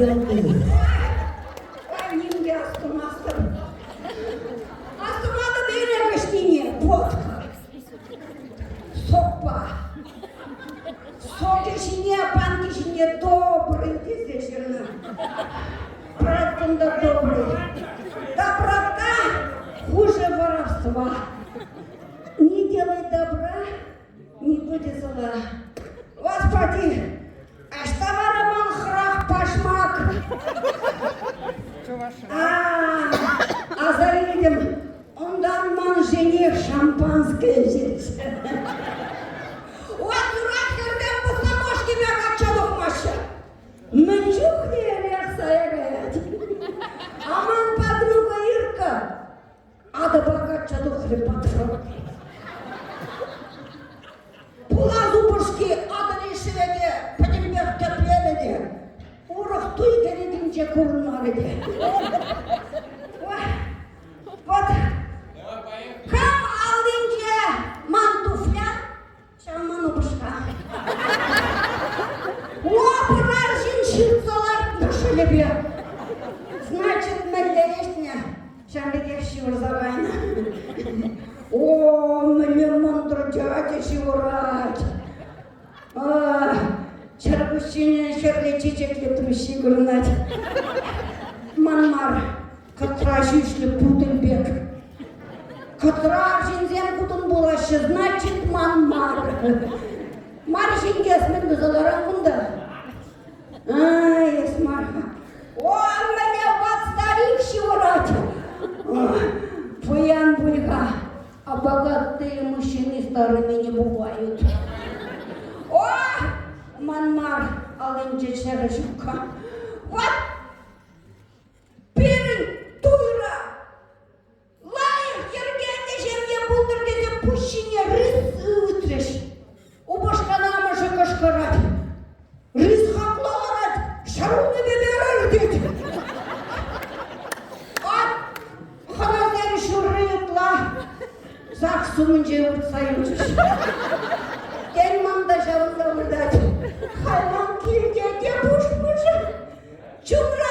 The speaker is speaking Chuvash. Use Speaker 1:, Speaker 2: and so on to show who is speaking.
Speaker 1: Петр.
Speaker 2: Ним те астумастӑп. Астуматӑп эрех ӗҫнине, водка. Сокпа. Сокӗ ҫине, банки ҫине добрый тесе ҫырнӑ. Брат кунта добрый. Доброта хуже воровства. Не делай добра, не будет зла. Господи, ӑҫта вара ман хӑрах пашмак? А, аса илтӗм, унтан ман жених шампанское ӗҫет. Вот юрать хӗрсем пусламашкипе качча тухмаҫҫӗ. Мӗн чухлӗ эрех сая каять. А ман подруга Ирка атӑпа качча тухрӗ патрон. Пулас упӑшки Атӑли шӗвеке пӗтӗмпех тӗплерӗ те урӑх туй кӗрекинче курӑнмарӗ те. Вот кам аллинче ман туфля, ҫав ман упӑшка. О, пӗр арҫын ҫыртса лартнӑ шӑлӗпе. Значит, мӗнле ӗҫнӗ? Ҫав пекех ҫывӑрса кайнӑ. О, мӗнле мӑнтӑр дядя ҫывӑрать. Чӗркуҫҫине хӗрлӗ чечеклӗ труҫҫи курӑнать. Ман мар, кӑтра ҫӳҫлӗ путӑн пек. Кӑтра арҫынсем кутӑн пулаҫҫӗ, значит, ман мар. Мар ҫинкес мӗн туса ларан кунта? Ай, эс мар-ха. О, мӗне ват старик ҫывӑрать. Пуян пуль-ха, а богатые мужчины старыми не бывают. О, ман мар, аллинче чӗрӗ ҫук-ха. Вот пирӗн туйра Лайӑх йӗркеллӗ ҫемье пултӑр тесе пуҫ ҫине рис ывӑтрӗҫ. Упӑшкан амӑшӗ кӑшкӑрать. Рис хакла ларать, ҫӗрулмипе перӗр тет. Ат хӑнасем ҫурри ытла ЗАГС умӗнче выртса юлчӗҫ. Тен, ман та ҫавӑнта выртать. Хайман килте те пуш-пушӑ. Чунра.